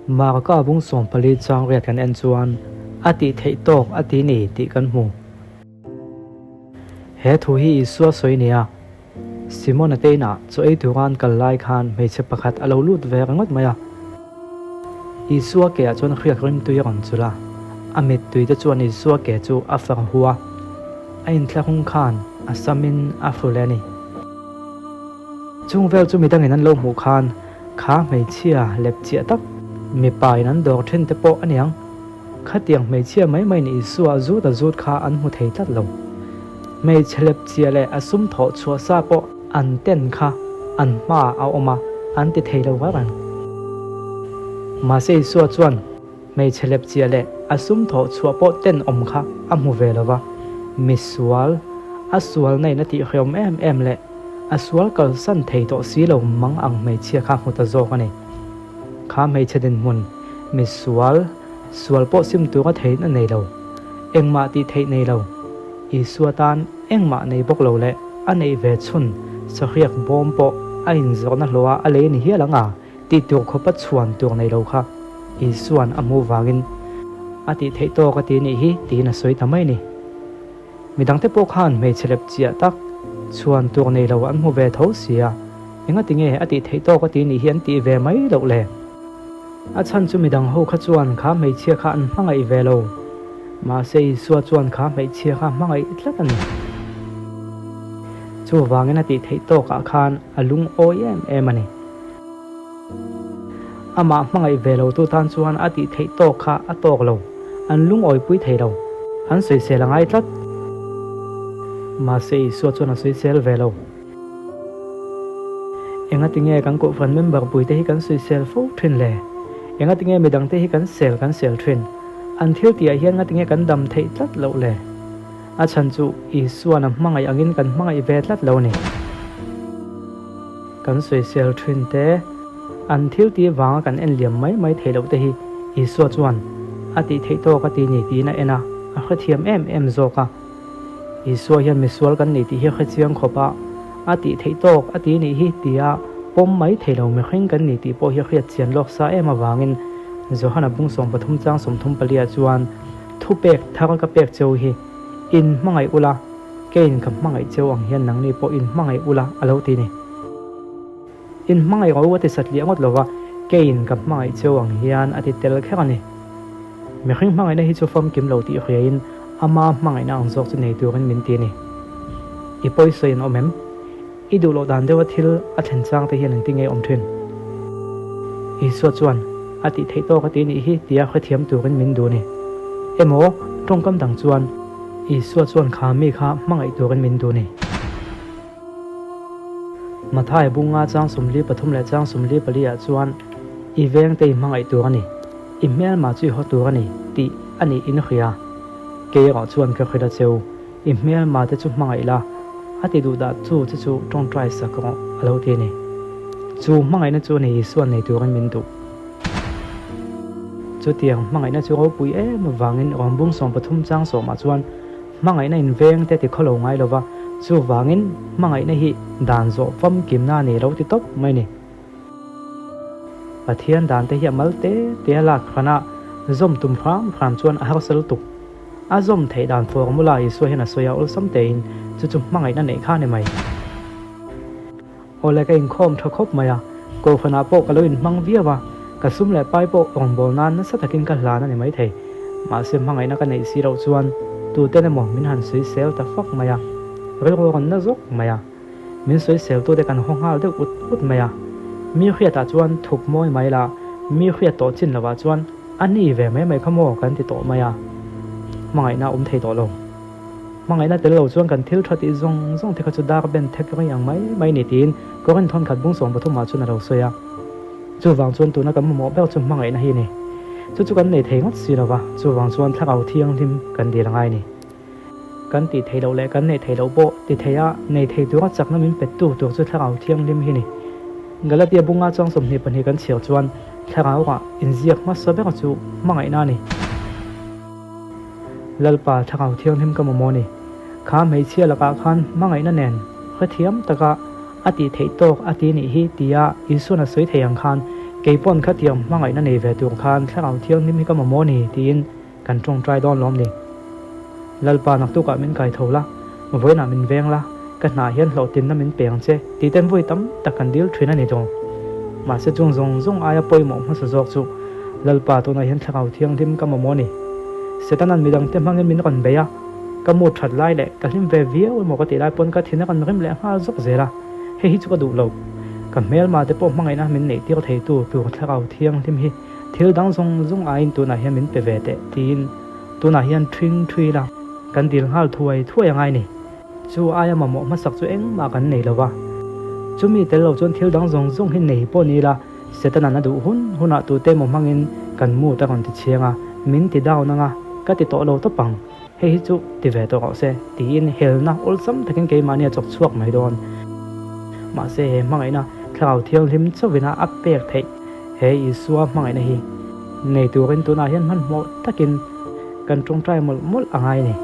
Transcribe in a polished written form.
Marka bung 14 chang riat kan en chuan a tih theih tawk a ti ni tih kan hmu. He thu hi Isua sawi nia. Simona te inah chaw ei tura an kal lai khan hmeichhe pakhat a lo lut ve ringawt mai a. Isua ke ah chuan hriak rimtui a rawn chulh a, a mittui te chuan Isua ke chu a far hu a, a inthlahrung khan a samin a hru leh a ni. Chung vel chu midangin an lo hmuh khan kha hmeichhia lep chiah tak mipa in an dawr thin te pawh a niang. Khatiang hmeichhia mai maiin Isua a zut a zut kha an hmu thei tlat lo. Hmeichhe lep chiah leh a sum thawh chhuah sa pawh an ten kha an hmaah a awm a, an ti thei lo ngar ang. Mahse Isua chuan hmeichhe lep chiah leh a sum thawh chhuah pawh ten awm kha a hmu ve lo va, misual, a sualna in a tihhreawm em em leh a sual kalsan thei tawh si lo mang ang hmeichhia kha hmu ta zawk a ni. Kha hmeichhe dinhmun, misual, sual pawh sim tura theihna nei lo, engmah tih theih nei lo, Isua tan engmah nei bawk lo leh a neih ve chhun sahriak bawm pawh a inzawrhna hlawha a lei ni hial ang a tih tur khawpa chhuan tur nei lo kha Isua'n a hmuh vangin a tih theih tawk a ti nih hi tiin a sawi ta mai ni. Midangte pawh khan hmeichhe lep chiah tak chhuan tur nei lo an hmu ve tho sia, engati nge a tih theih tawk a ti nih hi an tih ve mai loh le? A chhan chu midang ho kha chuan kha hmeichhia kha an hmangaih ve lo. Mahse Isua chuan kha hmeichhia kha hmangaih tlat a ni. Chuvangin a tih theih tawkah khan a lungawi em em a ni. Amah hmangaih ve lo tu tan chuan a tih theih tawk kha a tawk lo, an lungawipui thei lo, an sawisel a ngai tlat. Mahse Isua chuan a sawisel ve lo. Engati nge kan kohhran member puite hi kan sawisel fo thin le? Engati nge midangte hi kan sel kan sel thin? An thil tihah hian ngati nge kan dam theih tlat loh le? A chhan chu Isua'n a hmangaih angin kan hmangaih ve tlat lo a ni. Kan sawisel thin te, an thil tih vanga kan en liam mai mai theih loh te hi Isua chuan a tih theih tawk a ti ni tiin a en a, a hrethiam em em zawk a. Isua hian misual kan nih tih hi a hrechiang khawp a, a tih theih tawk a ti nih hi tia pawm mai thei lo mihring kan nih tih pawh hi a hriat chian lawk sa em avangin Johana bung 13 chang 34 chuan Thupek thar ka pek cheu hi in hmangaih ula, keiin ka hmangaih cheu ang hian nangni pawh in hmangaih ula a lo ti ni. In hmangaih ro a ti satliah ngawt lova, keiin ka hmangaih cheu ang hian a ti tel kher a ni. Mihring hmangaihna hi chu famkim lo tih hriain ama hmangaihna ang zawk chu nei turin min ti a ni. I pawisawi an awm em? I duh loh dan deuha thil a thlen chang te hian engti nge awm thin? Isua chuan, A tih theih tawk a ti nih hi tia hrethiam turin min duh a ni. Emaw, tawngkam dang chuan, Isua chuan kha mi kha hmangaih turin min duh a ni. Mathai bunga chang 43 leh chang 44 ah chuan, I veng te i hmangaih tur a ni, i hmelma chu i haw tur a ni, tih a nih in hria. Kei erawh chuan ka hrilh a cheu. I hmelma te chu hmangaih la, a ti duh dah chu che chu tawngtai sak rawh a lo ti a ni. Chu hmangaihna chu nei Isuan nei turin min duh. Chutiang hmangaihna chu ropui em avangin rawngbung 13 chang sawmah chuan hmangaihna inveng te ti khawlo ngai lova, chuvangin hmangaihna hi dan zawh famkimna a nei lo ti tawp mai a ni. Pathian dan te hi a mal te te a lak hran a, zawm tum hram hram chuan a harsa lutuk. A zawm theih dan formula Isua hian a sawi a, awlsam tein chu chu hmangaihna neih kha a ni mai. Awle ka inkhawm tha khawp mai a, kohhranah pawh ka lo inhmang viau a, ka sum leh pai pawh rawngbâwl nan nasa takin ka hlan a ni maithei. Mahse hmangaihna ka neih si loh chuan tuten emaw min han sawisel ta fak mai a, rilru rawn na zawk mai a. Min sawiseltute kan haw nghal deuh ut ut mai a, mi hriatah chuan thuk mawi mai la, mi hriat tawh chin lovah chuan a ni ve mai mai kha maw kan ti tawh mai a, hmangaihna a awm thei tawh lo. Hmangaihna tel lo chuan kan thil tha tih zawng zawng te kha chu dar ben thek rei ang mai mai ni tiin Korinth thawnkhat bung 13 ah chuan a lo sawi a. Chuvang chuan tuna kan mamawh ber chu hmangaihna hi a ni. Chu chu kan nei thei ngawt si lova, chuvang chuan thlarau thianghlim kan dil a ngai a ni. Kan tih theih loh leh kan neih theih loh pawh ti thei a, nei thei tura chakna min pettu tur chu thlarau thianghlim hi ni. Galatia bunga chuang 22 kan chhiar chuan thlarauah inziak hmasa ber chu hmangaihna a ni. Lalpa thlarau thianghlim ka mamawh ni. Kha hmeichhia lakah khan hmangaihna nen hrethiam taka a tih theih tawk a ti nih hi tia Isuan a sawi thei ang khan. Kei pawn khatiang hmangaihna nei ve tur khan Thlarau Thianghlim hi ka mamawh ni tiin kan tawngtai dawn lawm ni. Lalpa naktukah min kai tho la, vawiinah min veng la, ka hnah hian hlawhtinna min pe ang che tih ten vawi tam tak kan dil thin a ni tawh. Mahse chung zawng zawng aia pawimawh hmasa zawk chu Lalpa tunah hian Thlarau Thianghlim ka mamawh a ni. Setana'n midangte hmangin min rawn bei a, ka mood that lai leh ka hlim ve viau emaw ka tih lai pawn ka thin a rawn rim leh nghal zawk zel a, hei hi chu ka duh lo. Ka hmelma te pawh hmangaihna min neih tir theitu tur Thlarau Thianghlim hi Thil dang zawng zawng aiin tunah hian min pe ve teh tiin tunah hian ṭhing ṭhui la, kan dil nghal thuai thuai a ngai ni. Chu aia mamawh hmasak chu engmah kan nei lo va. Chumi tel lo chuan thil dang zawng zawng hi nei pawh ni ila, Setanan a duh hun hunah tute emaw hmangin kan mood a rawn ti chhiang a, min ti down anga ka ti tawh lo tawp ang. Hei hi chu ti ve tawh rawh se tiin helna awlsam takin keimahni a chawk chhuak mai dawn. Mahse he hmangaihna Thlarau Thianghlim chauhina a pek theih he Isua hmangaihna hi nei turin tunah hian hmanhmawh takin kan tawngtai mawlh mawlh a ngai a ni.